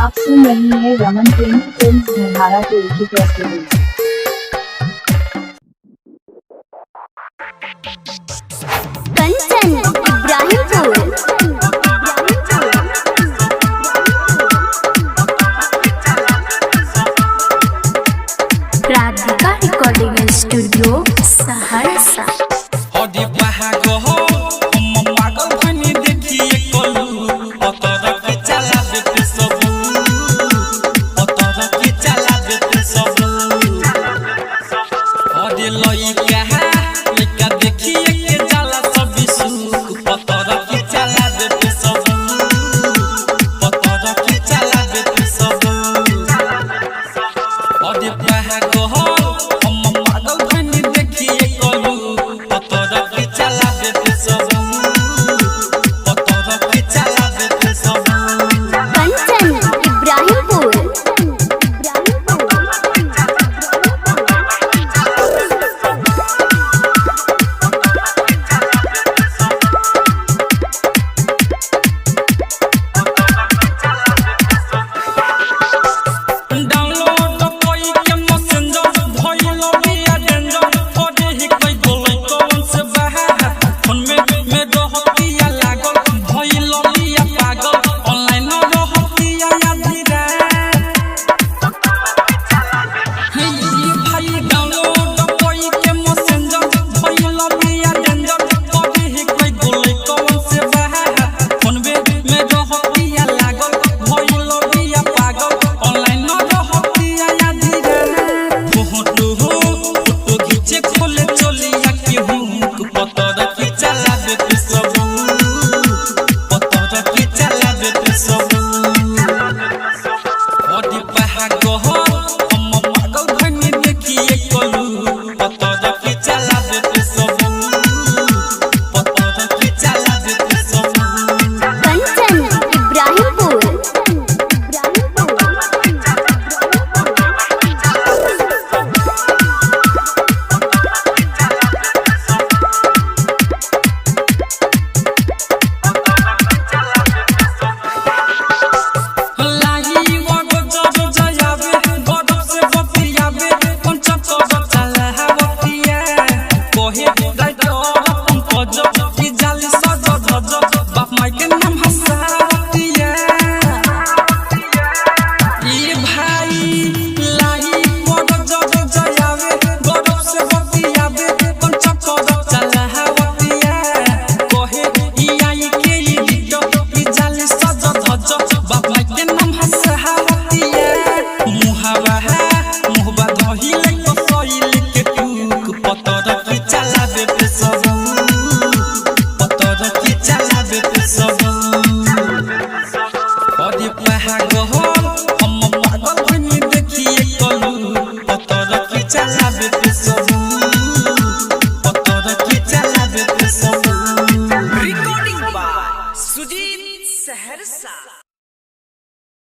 आप सुन रही है Raman print films Dharhara toll की प्रस्तुति। Kanchan Ibrahimpur. Radhika recording studio Saharsa. अरे बहाग हो हम पागल भनी देखिए कलू पतर के चलाबे पे सब पतर के चलाबे पे सब। अरे लइका लइका देखिए के जाला सब सुख पतर के चलाबे पे सब पतर के चलाबे पे सब। अरे बहाग हो हम पागल भनी देखिए कलू पतर के चलाबे पे सब पतर के चलाबे पे सब। कंचन इब्राहिमपुर। डाउनलोड कोई के मैसेंजर भइल बिया डेंजर करे ही कोई गोलै कौन से बाहर फोन में में रहतिया लागल भइल बिया पागल ऑनलाइन रहतिया आधी रात। हे ई भाई डाउनलोड कोई के मैसेंजर भइल बिया डेंजर करे ही कोई गोलै कौन से बाहर फोन में में रहतिया लागल भइल बिया पागल ऑनलाइन रहतिया आधी रात। फोटो हो फोटो घिचे खोले चलिया के हुक पतर के चलाबे पे सब पतर के चलाबे पे सब। अरे बहाग हो हम पागल भनी देखिए कलू पतर के चलाबे पे सब पतर के चलाबे पे सब। कंचन इब्राहिमपुर। लाही वागो जब जयाबे गदब से बतियाबे पंच तर चलावतिया कहे राइटर पंकज की जाली सज धज बाप माई के नाम हसावतिया। ई भाई लाही वागो जब जयाबे गदब से बतियाबे पंच तर चलावतिया कहे ई आई के ई दिट की जाली सज धज बाप माई के नाम हसावतिया। मुहावा मुहबा धहिले कसैल के टूक पतर के चलाबे पे सब पतर के चलाबे पे सब। अरे बहाग हो हम पागल भनी देखिए कलू पतर के चलाबे पे सब।